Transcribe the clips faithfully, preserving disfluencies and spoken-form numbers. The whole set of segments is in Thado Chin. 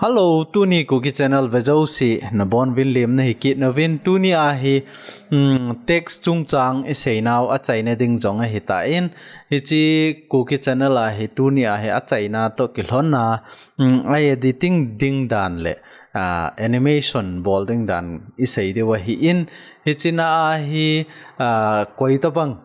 Hello, tuni Kuki Channel vejouse nabonuvin lemna hikit nauvin, tuni ahi, um, text chungchang iseinau achaina ding jong ahitan, hiche Kuki Channel ahi tuni ahi achaina toh kilhonna, um, a editing ding dan le, uh, animation bol ding dan isei diu ahin, hichena ahi, uh, koitobang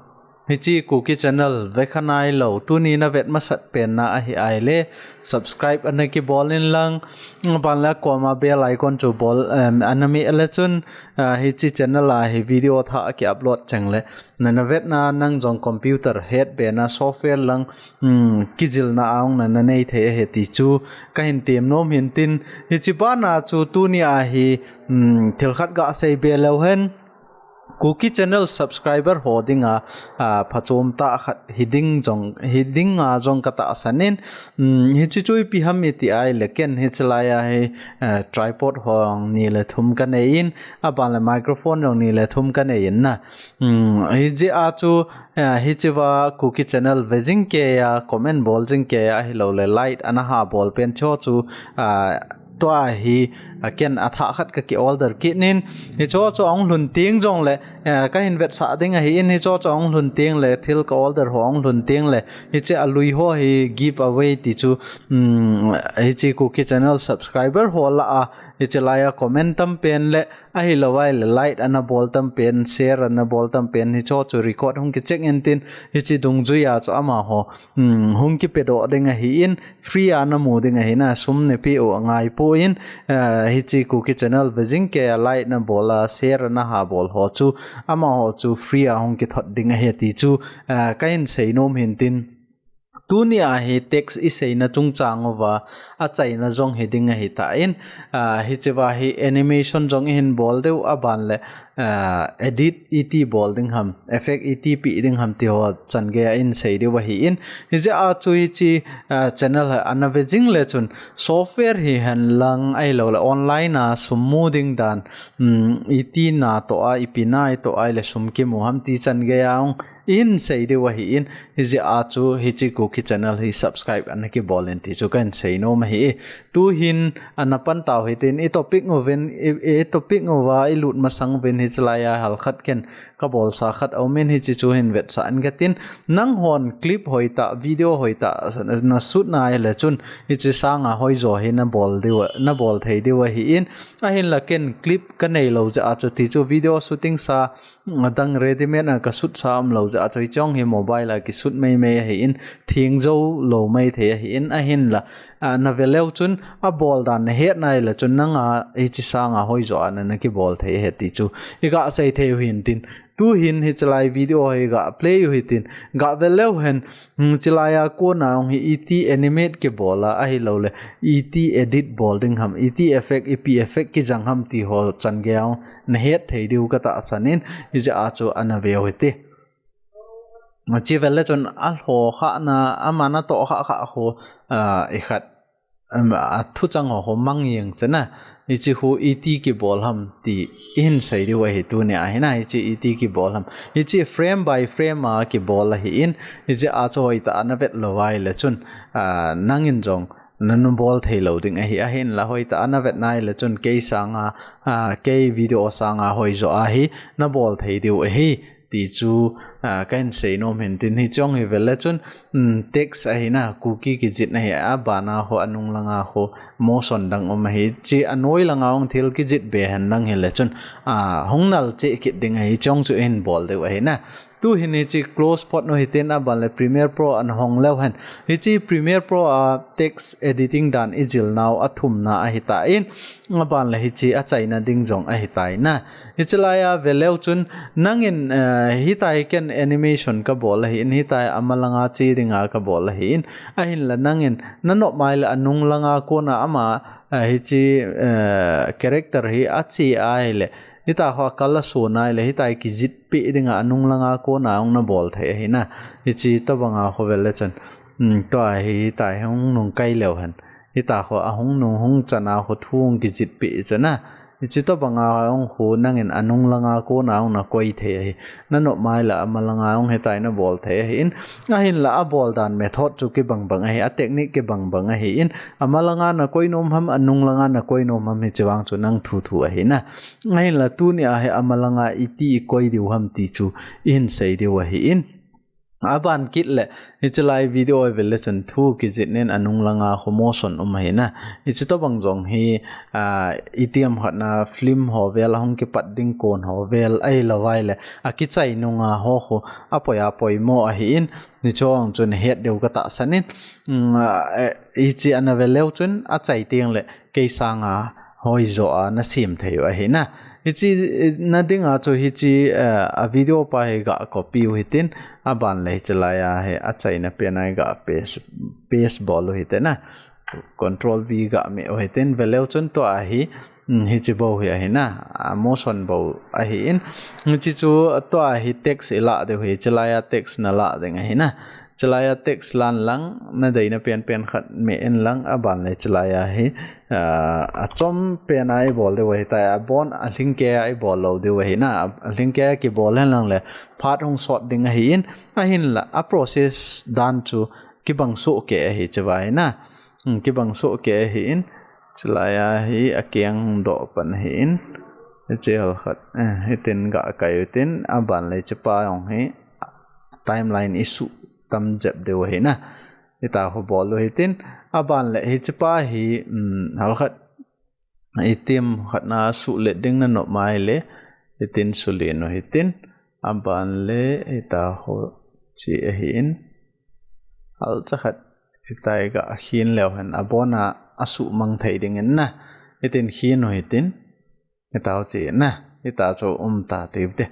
hiche Kuki Channel vekha nailou, tuni navet masat penna ahi ahile, subscribe ana kibol inlang, aban le koma bell icon chu bol, um, ana meh le chun, uh, hiche channel ahi video thah aki upload chengle, nana vetna nang jong computer hetbe na software lang, um, kijilna a jong nana nei thei ahi ti chu kahin temnom hintin, hiche bana chu tuni ahi, um, thil khat gasei be leuhen. Kuki Channel subscriber ho dinga, a, phachom tah khat hiding jong, hidinga jong katahsan in, um, hiche chu ipi ham iti ahile ken hichelai ahi, a, tripod ho jong ni le thum kanei in, aban le microphone jong ni le thum kanei in na. Um, hijeh a chu, a, hichea Kuki Channel vejing keiya, comment bol jing keiya, ahiloule like ana habol pen cho chu, a, tua hi, a, ken athah khat kaki order kit in, hicho chu ahung lhun teng jongle, a, kahin vetsah ding ahin, hicho chu ahung lhun tengle, thil ka order ho ahung lhun tengle, hiche alui ho hi give away ti chu, um, hiche Kuki Channel subscriber ho lah a, hichelai a comment tam pen le, ahilouleh like ana bol tam pen, share ana bol tam pen, hicho chu record hung kicheck intin, hiche dungjuia chu amaho, um, hung kipedoh ding ahin, free a namu ding ahina, sum neipeh u angaipon, uh, hiche Kuki Channel vejing keiya like nabol a, share ana habol ho chu, amaho chu free a hung kithot ding ahi ti chu, uh, kahin seinom hintin. Tuni ahi text iseina chungchang uva, achaina jong hiding ahitan, uh, hichea hi animation jong ihin bol diu aban le, uh, edit iti bol ding ham, effect iti pe ding ham ti ho changeiya isei diu ahin, hijeh a chu hiche, uh, channel hi ana vejing le chun software hihen lang ahiloule online a sum mu ding dan, um, iti natoh a, ipi naitoh ahile sum kimu ham ti changeiya jong isei diu ahin, hijeh a chu hiche Kuki Channel hi subscribe ana kibol in ti chu kahin seinom ahi. Tuhin ana pan tau hitin, itopic uvin, i, itopic uva ilut masang uvin hichelai a halkhat ken kabolsa khat aumin hiche chu hin vetsah inge tin, nanghon clip hoitah, video hoitah nashoot na ahile chun hiche sanga hoijo hi nabol diu, nabol thei diu ahin, ahinla ken clip kaneilou jeh a chu ti chu video shooting sa adang readymade a kashoot sa umlou jeh a chu hiche jong hi mobile a kishoot maimai ahin, thengjou lou maithei ahin, ahinla, a, nave leu chun abol dan nahet naile chun nanga hiche sanga hoijo a nana kibol thei ahi ti chu iga sei thei u hintin, tuhin hichelai video hi ga play u hitin, gave leuhen, um, hichelai a kona jong hi iti animate kibol a, ahiloule iti edit bol ding ham, iti effect, ipi effect kijang ham ti ho changeiya jong nahet thei diu katahsan in, hijeh a chu ana veu hite. Hiche vel le chun alhokhahna, ama natoh khah khah ho, a, ikhat, um, athuchang ho, ho mang jeng chena, hiche ho iti kibol ham ti ihin sei diu ahi tuni ahina, hiche iti kibol ham. Hiche frame by frame a kibol ahin, hijeh a chu hoitah a navet lou ahile chun, a, nangin jong nabol theilou ding ahi, ahinla hoitah a navet naile chun kei sanga, a, kei video sanga hoijo a hi nabol thei diu ahi ti chu, a, kahin seinom hintin, hiche jong hi vel le chun, um, text ahina, Kuki kijit ahi, abana ho, anung langa ho, motion dang um ahi, hiche anoi langa jong thil kijit be hen lang hile chun, a, hung nal cheh kit ding ahi, hiche jong chu ihin bol diu ahina. Tuhin hiche close phot u hitin, aban le Premiere Pro ana hong leuhen. Hiche Premiere Pro a text editing dan ijilnau athumna ahitan, aban le hiche achaina ding jong ahitai na. Hichelai a veleu chun nangin, eh, hitia ken animation kabol ahin, hitia ama langa che dinga kabol ahin, ahinla nangin nanop maile anung langa kona ama, eh, hiche, eh, character hi ache ahile, hitia ho akal aso naile, hitia kijit peh dinga anung langa kona jong nabol thei ahina. Hiche tobanga ho vel le chun, um, tua hi hitia hi hung nung kai leuhen, hitia ho ahung nung hung chana ho thu hung kijit peh chana. Hichi tobanga hung khu nangin anung langa kona hung nakoi thei ahi. Nanop mai la amalanga hung hitai nabol thei ahin. Ahinla abol dan method chu kibang bang ahi, a technique kibang bang ahin. Amalanga nakoi nom ham, anung langa nakoi nom ham hichi vang chu nang thu thu ahina. Ahinla tunia hi amalanga iti ikoi diu ham ti chu ihin sei diu ahin. Aban kit le, hichi lai video ivel le chun thu kijih nin anung langa khu motion um ahina. Hichi tobang jong hi, a, itiham khatna film ho vel ahung kipat ding kon ho vel ahilou vai le, akichai nunga ho khu apoi apoi mo ahin, hichi jong chun het diu katahsan in, um, a, e, hichi ana vel leu chun achai teng le, kei sanga hoijo a nasem thei u ahina. Hichi, eh, nadinga chu hichi, eh, a video pa hi ga copy u hitin, aban le hichi laia hi achaina pena hi ga paste, paste bol u hitin a. Control V ga me u hitin, veleu chun tua hi, mm, hichi bou hi ahina, a motion bou ahin. Hichi chu tua hi text ilah diu hi, hichi laia text nalah ding ahina. Hichi laia text lan lang, nadeina pen pen khat me in lang, aban le hichi laia hi, ah, achom pena ibol diu ahitai, abon alhingkei a ibol lou diu ahina, alhingkei a kibol hen lang le, phat hung sot ding ahin, ahinla, a process dan chu kibang soh kei ahi hichi va hina, hmm, kibang soh kei ahin, hichi laia hi akeng hung doh pan ahin, hichi hal khat, eh, hitin ga kai u hitin, aban le hichi pa jong hi, timeline isuh tam jep diu ahina. Hitia khu bol u hitin, aban le hichi pa hi, um, hal khat itiham khatna suh let ding nanop mai le, hitin sulen u hitin, aban le hitia khu chi ahin, hal cha khat hitia ga khin leu hen abona asuh mang thei ding in na, hitin khin u hitin, hitia chi na, hitia chu um ta tiu te.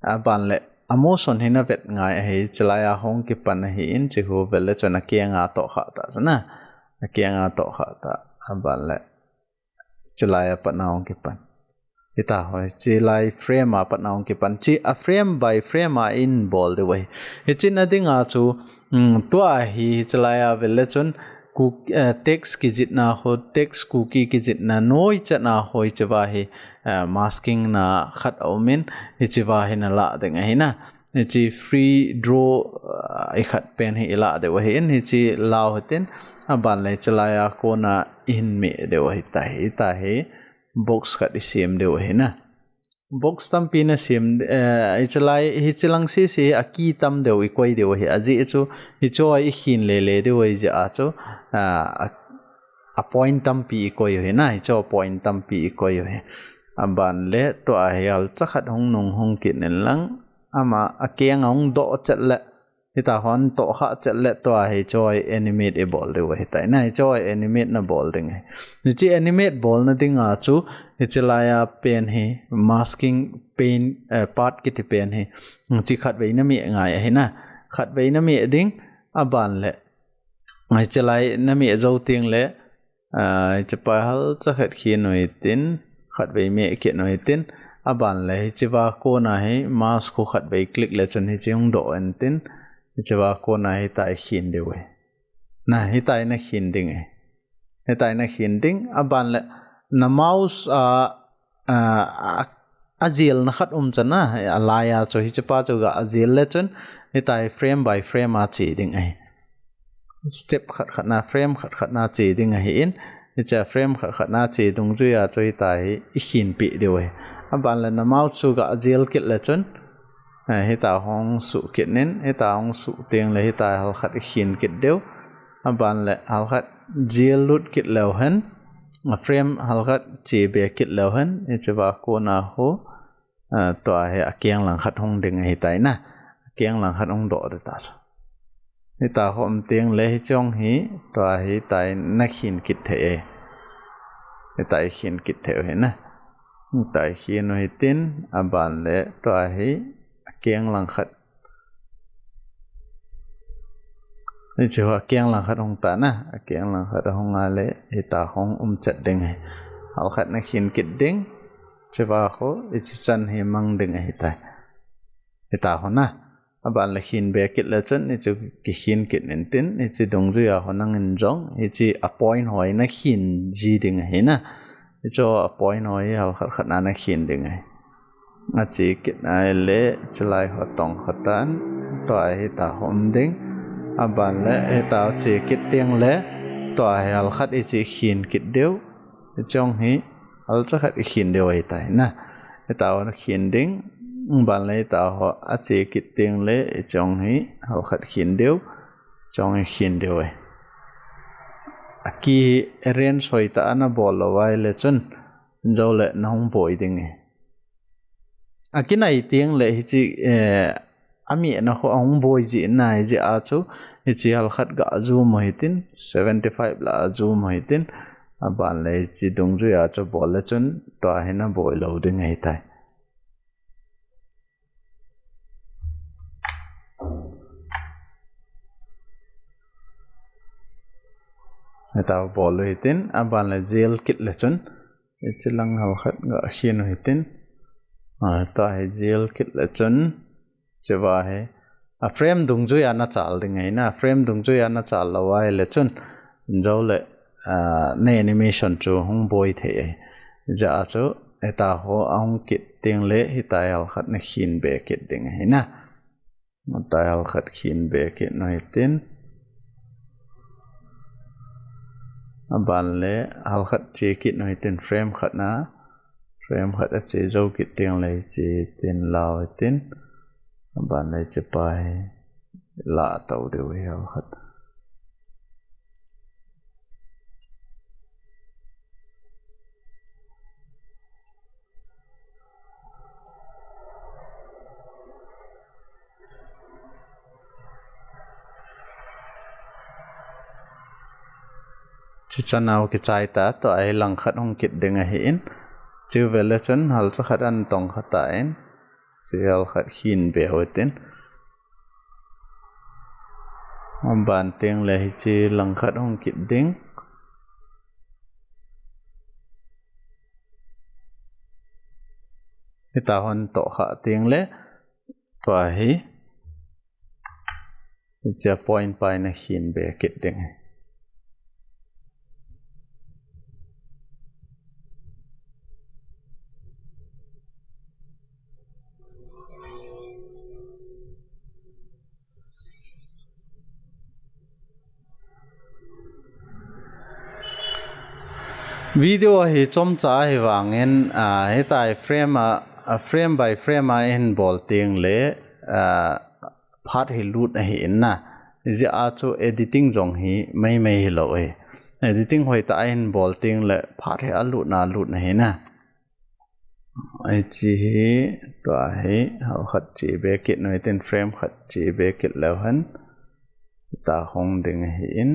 Aban le, a motion hi navet ngai ahi, hichi laia hung kipan ahin, hichi khu vel le chun akeng a toh kha ta chu na. Akeng a toh kha ta, aban le, hichi laia patna hung kipan. Hitia hoi, hichi lai frame a patna hung kipan. Hichi a frame by frame a ibol diu ahi. Hichi nadinga chu, mm, tua hi, hichi laia vel le chun, ku-, eh, text kijihna ho, text kuki kijihna noi chatna ho hichi va hi, eh, masking na khat aum in, hichi va hi nalah ding ahina. Hichi free draw, eh, ikhat pen hi ilah diu ahin, hichi lau hitin, aban le hichi laia kona ihin me diu ahitai, hitia hi box khat isem diu ahina. Box tampi nasem, eh, hichi lai, hichi lang sese a key tam deu ikoi diu ahi. Ajeh chu, hicho a ikhin lele diu ahi jeh a chu, ah, a, a point tampi ikoi u ahina, hicho point tampi ikoi u ahi. Aban le tua hi hal cha khat hung nung hung kit in lang, ama akeng a hung doh chet le, hitia hung toh kha chet le tua hicho a animate ibol diu ahitai na, hicho a animate nabol ding ahi. Hichi animate bolna dinga chu, hichi laia pen hi, masking pen, eh, path kiti pen hi, hichi khatvei name ngai ahina. Khatvei name ding, aban le, hichi lai name jou teng le, ah, hichi pa hal cha khat khin u hitin, khatvei me kit u hitin, aban le hichi va kona hi, mask khu khatvei click le chun hichi hung doh in tin, hichi va kona hitia ikhin diu ahi. Na, hitia nakhin ding ahi. Hitia nakhin ding, aban le, na mouse a, a, a, ajelna khat um chan na, alaia chu hichi pa chu ga ajel le chun, hitia frame by frame a che ding ahi. Step khat khat na, frame khat khat na che ding ahin, hichi a frame khat khat na che dungjuia chu hitia hi ikhin peh diu ahi. Aban le na mouse chu ga ajel kit le chun, eh, hitia hung suh kit in, hitia hung suh teng le hitia hal khat ikhin kit diu. Aban le hal khat jel lut kit leu hen, a frame hal khat che be kit leu hen, hichi va kona khu, ah, tua hi akeng lang khat hung ding ahitai na. Akeng lang khat hung doh ding ta chu. Hitia khu um teng le hichi jong hi, tua hitia nakhin kit thei e. Hitia ikhin kit thei u ahina. Hitia ikhin u hitin, aban le tua hi akeng lang khat. Hichi khu akeng lang khat hung ta na, akeng lang khat hung a le, hitia hung um chet ding ahi. Hal khat nakhin kit ding, hichi va khu, hichi chan hi mang ding ahitai. Hitia khu na. Aban le khin be kit le chun, hichu kikhin kit in tin, hichi dungjuia khu nangin jong, hichi a point ho hi nakhin ji ding ahina. Hichu a point ho hi halkhat khat na na khin ding ahi. Ache kit ahile, chulai ho tong khat tan, tua hi ta hom ding. Aban le, hita che kit ding le, tua hi halkhat i che khin kit diu. Hichong hi, halcha khat i khin diu ahi tai na. Hita hon khin ding, aban le hita ho, ache kit ding le, hichong hi, halkhat khin diu. Chong hi khin diu ahi. Aki arrange hoitah a na bol lou ahile chun, jou le na hung boi ding ahi. Akinai teng le hiche, eh, ami na ho ahung boi ji na hi ji a chu, hiche halkhat ga zoom hitin, seventy five la zoom hitin, aban le hiche dungjui a chu bol le chun, tua hi na boi lou ding ahi tai. Hita bol hitin, aban le zel kit le chun, hiche lang halkhat ga khin hitin, a, tua hi zel kit le chun, Chua hi, a frame dungjui a na chal ding ahi na, frame dungjui a na chal lou ahile chun, jou le, a, na animation chu hung boi thei ahi. Hijeh a chu, hita ho ahung kit teng le, hita hi halkhat na khin be kit ding ahi na. Hita hi halkhat khin be kit nu hitin. Aban le, halkhat che kit nu hitin, frame khat na. Frame khat a che jou kit teng le hiche tin lau hitin. Aban le hiche pa hi la tou diu hi halkhat. Chuchan a kichai ta, tua hi langkhat hung kit ding ahin. Chu vele chun halcha khat an tong khat a in. Chu halkhat hin be hitin. Aban teng le hiche langkhat hung kit ding. Hita hon toh kha teng le tua hi. Hiche point pa hi na hin be kit ding. Video hi chomcha hi vangin, a, hitai frame a, a, frame by frame a hin bol teng le, a, phat hi lut ahi in na. Hijeh a chu editing jong hi maimai hilou ahi. Editing hoitah a hin bol teng le phat hi alut na lut ahi na. Hiche hi, tua hi, halkhat che be kit nu hitin frame khat che be kit leu hen. Hita hung ding ahi in.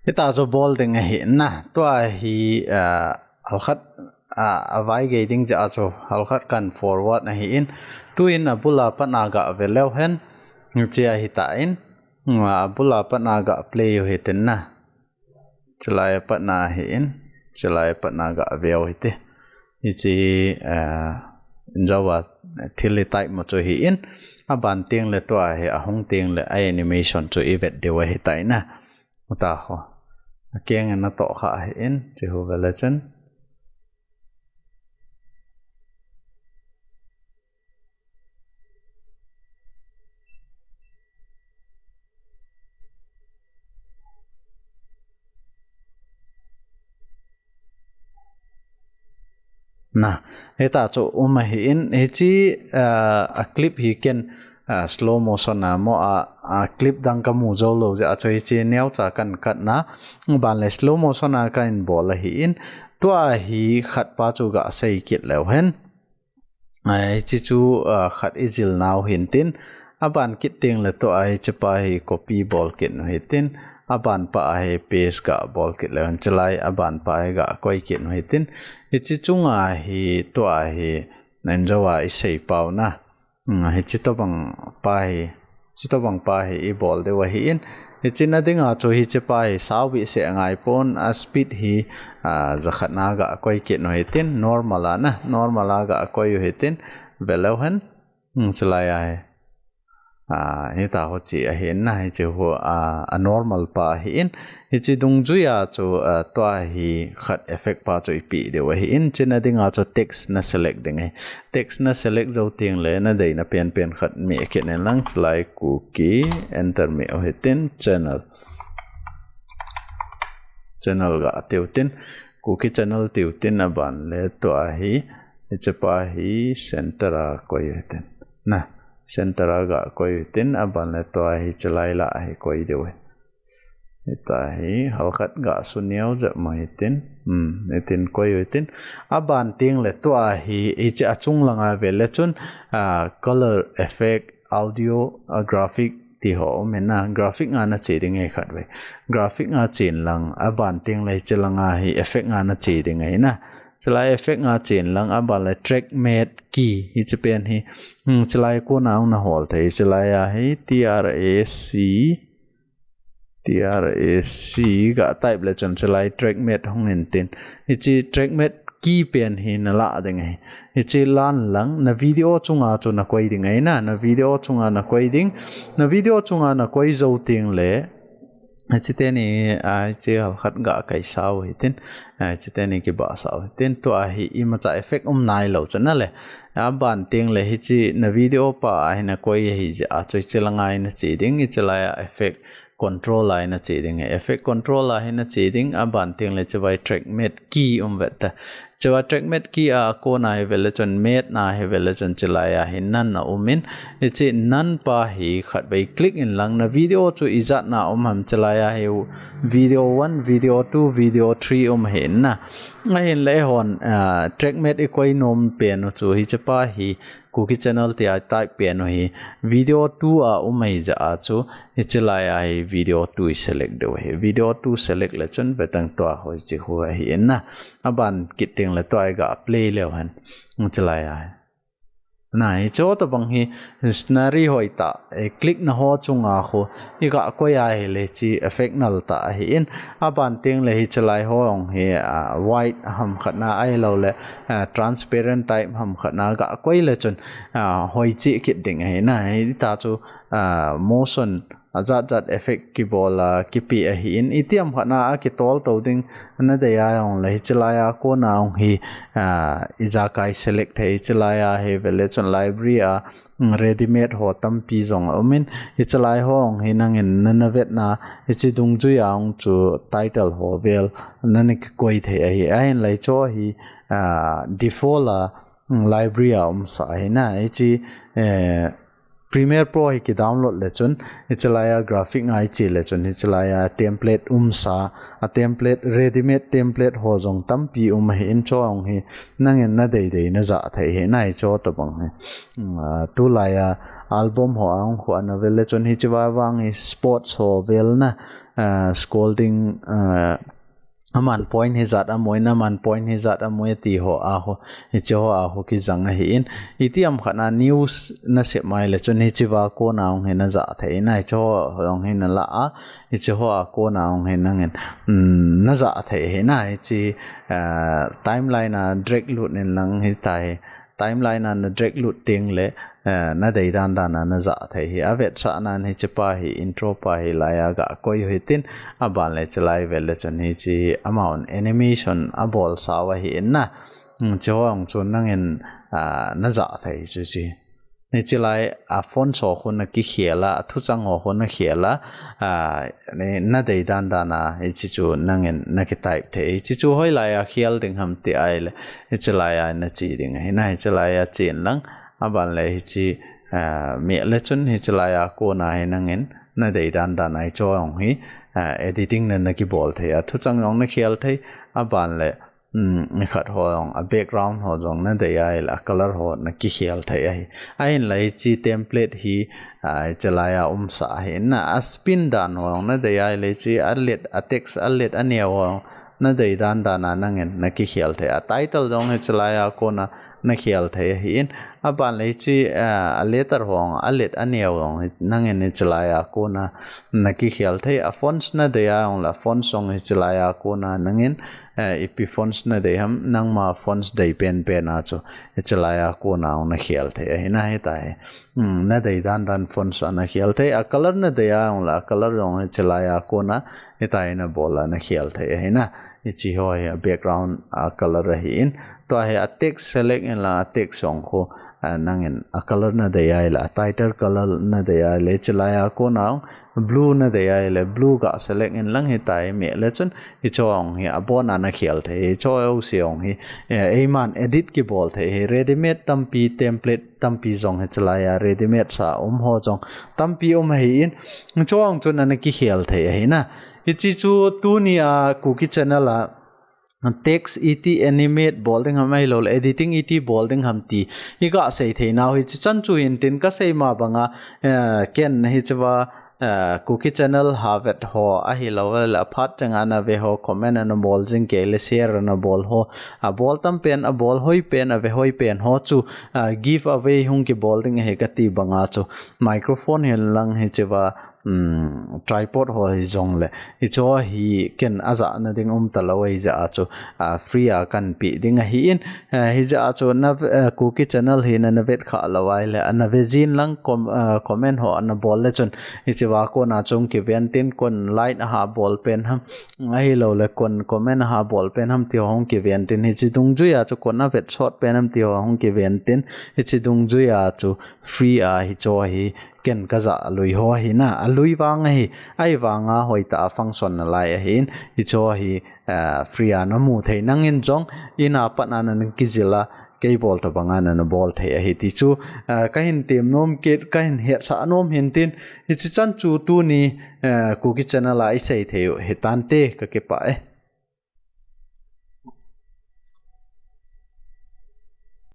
Hita chu bol ding ahi na. Tua hi, ah, halkhat, ah, avai gei ding jeh a chu halkhat kan forward ahi in. Tuin abula pat na ga ve leu hen. Chia hita in. Abula pat na ga play u hitin na. Chilai pat na ahi in. Chilai pat na ga ve u hite. Hichi, ah, Java thil i type mo chu ahi in. Aban teng le tua hi ahung teng le a animation chu i vet diu ahi tai na. Uta ho. Akeng na to kha ahi in, chi hu ve le chun. Na, hita chu um ahi in, hichi, ah, a clip hi ken, ah, slow motion a mo a, a clip dang ka mu jou lou jeh a chu hichi neocha kan cut na, ban le slow motion a kan bol ahi in, tua hi khat pa chu ga sei kit leu hen. Ai, hichi chu, ah, khat i jil nau hin tin, aban kit teng le tua hichi pa hi copy bol kit nu hitin, aban pa hi paste ga bol kit leu hen chilai, aban pa hi ga koi kit nu hitin, hichi chunga hi tua hi nen jo a i sei pau na. Hmm, hichi tobang pa hi, chi tobang pa hi i bol diu ahi in. Hichi na dinga chu hichi pa hi sao behseh angai pon a speed hi, ah, jakhat na ga koi kit nu hitin, normal a na, normal a ga koi u hitin, ve leu hen, hmm, chilai a hi. Ah, hita ho chi ahi in na, hichi ho, ah, a normal pa ahi in. Hichi dungjui a chu, ah, tua hi khat effect pa chu i pe diu ahi in. Chi na dinga chu text na select ding ahi. Text na select jou teng le na deina penpen khat me kit nen lang, chilai Kuki, enter me u hitin, channel. Channel ga tiu tin, Kuki channel tiu tin aban le tua hi, hichi pa hi center a koi u hitin. Na, center a ga koi u hitin, aban le tua hi chilai la hi koi diu hi. Hita hi, halkhat ga su neo jep mo hitin. Hmm, hitin koi u hitin. Aban teng le tua hi, hichi achung langa ve le chun, ah, color effect, audio, ah, graphic ti ho um in na. Graphic nga na che ding ahi khat ve. Graphic nga chen lang, aban teng le hichi langa hi effect nga na che ding ahi na. Chilai effect nga chen lang, aban le track matte key, hichi pen hi. Hmm, chilai kona ong na hol thei, chilai a hi, T R A C, T R A C ga type le chun chilai track matte hung in tin. Hichi track matte key pen hi na la ding ahi. Hichi lan lang na video chunga chu na koi ding ahi na, na video chunga na koi ding. Na video chunga na koi jou teng le. Hichi teni, ah, hichi halkhat ga kai sao hitin. Ah, hichi teni kiba sao hitin. Tua hi imacha effect um nai lou chu na le. Aban teng le hichi na video pa a hi na koi ahi jeh a chu hichi langa hi na che ding, hichi lai a effect control a hi na che ding, effect control a hi na che ding, aban teng le chivai track matte key um vet ta. Chivai track matte key a kona hi ve le chun matte na hi ve le chun chilai a hi none a um in, hichi none pa hi khat vei click in lang na video chu ijat na um ham chilai a hi video one, video two, video three um hi in na. Ahin le hon, ah, track matte i koi nom pen u chu hichi pa hi Kuki channel tia type pen u hi video two a um ahi jeh a chu hichi lai a hi video two i select diu ahi. Video two select le chun ve tang tua ho hichi ho ahi in na. Aban kit teng le tua i ga play leu hen. Hichi lai a hi. Na hichi ho tobang hi scenery hoi ta, eh, click na ho chunga ho i ga koi a hi le chi effect nal ta ahi in. Aban teng le hichi lai ho ong hi, ah, white ham khat na ahilou le, ah, transparent type ham khat na ga koi le chun, ah, hoi chi kit ding ahi na. Hita chu, ah, motion ajat jat effect kibol a kipe ahi in. Itiham khat na a kitol to ding na dei a ong le hichi lai a kona ong hi, ah, ijakai select thei hichi lai a hi ve le chun library a, mm, ready made ho tampi jong a um in, hichi lai ho ong hi nangin na na vet na, hichi dungjui a ong chu title ho vel na na kikoi thei ahi. Ahin lai chu hi, ah, default a, mm, library a um sa ahi na, hichi, eh, Premiere Pro hi ki download le chun, hichi lai a graphic nga i che le chun, hichi lai a template um sa, a template, ready made template ho jong tampi um ahi in chu ong hi, nangin na dei dei na ja thei hi na hichi ho tobang hi. Mm, ah, tulai a, album ho a hung khu ana vel le chun hiche va vang hi sports ho vel na, uh, scolding, uh, aman point hi jat amu in, aman point hi jat amu e ti ho a ho, hiche ho a ho kijang ahi in. Iti am khat na news na sep mai le chun hiche va kona hung hi na ja thei na, hiche ho hung hi na la a, hiche ho a kona hung hi nangin, um, na ja thei hi na, hiche, uh, timeline a drag lut in lang hi ta hi. Timeline a na drag lut teng le, eh, na dei dan dan a na ja thei hi. A vetsahnan hiche pa hi, intro pa hi lai a ga koi u hitin, aban le hiche lai vel le chun hiche hi amount animation a bol sau ahi in na. Hmm, hiche ho hung chun nangin, ah, na ja thei chu hiche. Hiche lai a font ho khu na kikhel a, a thuchang ho khu na khel a, ah, ni, na dei dan dan a, hiche chu nangin na ki type thei. Hiche chu hoilai a khel ding ham ti ai le, hiche lai a na che ding ahi na, hiche lai a chen lang, aban le hiche, ah, meh le chun hiche lai a kona hi nangin na dei dan dan a hiche ho hung hi, ah, editing na na kibol thei a, thuchang jong na khel thei, aban le, um, mi khat ho jong, a background ho jong na dei ai le, a color ho na kikhel thei ahi. Ahin le hiche template hi, ah, hiche lai a um sa ahi na, a spin dan ho jong na dei ai le hiche a let, a text a let a neo ho jong na dei dan dan a nangin na kikhel thei. A title jong hiche lai a kona na khel thei ahi in. Aban le hiche, ah, a letter ho jong a let a neo jong hi, nangin hiche lai a kona na kikhel thei. A fonts na dei a jong le, a fonts jong hiche lai a kona nangin, eh, ipi fonts na dei ham, nangma fonts dei pen pen a chu hiche lai a kona hung na khel thei ahi na, hi ta hi. Hmm, na dei dan dan fonts a na khel thei. A color na dei a jong le, a color jong hiche lai a kona hi ta hi na bol a na khel thei ahi na. Hiche ho hi a background a color ahi in. Tua hi a text select in lang, a text jong khu, ah, nangin a color na dei ai le, a title color na dei ai le, hiche lai a kona hung blue na dei ai le, blue ga select in lang hi ta hi, meh le chun hiche ho hung hi abon a na khel thei, hiche ho jouse hung hi, eh, eiman edit kibol thei hi, ready made tampi, template tampi jong hiche lai a, ready made sa um ho jong tampi um ahi in, hiche ho hung chun ana kikhel thei ahi na. Hiche chu tuni a Kuki channel a text iti animate bol ding ham ahilou le editing iti bol ding ham ti i ga sei thei nau hi, hiche chan chu hin tin ka sei ma banga, eh, ken hiche va, eh, Kuki channel ha vet ho ahilou le, a phat chang a na ve ho, comment ana bol jing kei le, share ana bol ho, a bol tam pen, a bol hoi pen, a ve hoi pen ho chu, ah, give away hung kibol ding ahi ka ti banga chu, microphone hin lang hiche va, um, tripod ho hi jong le, hiche ho hi ken a jana ding um ta lou ahi jeh a chu, ah, free a kan pe ding ahi in, eh, hi jeh a chu na, eh, Kuki channel hi na, na vet kha lou ai le, ana ve jin lang com-, ah, comment ho ana bol le chun, hiche va kona chu hung kiven tin, kon like a ha bol pen ham, ahilou le kon comment a ha bol pen ham ti ho hung kiven tin, hiche dungjui a chu kon a vet sot pen ham ti ho hung kiven tin, hiche dungjui a chu free a hiche ho hi ken ka ja lui ho ahi na, a lui vang ahi, ahi vanga hoitah a function na lai ahi in, hiche ho hi, ah, free a na mu thei. Nangin jong in a pat a na na kijil a, kei bol tobang a na na bol thei ahi ti chu, ah, ka hin tem nom kit, ka hin hetsah nom hin tin, hiche chan chu tuni, ah, Kuki channel a i sei thei u hi tante, ka kipah e.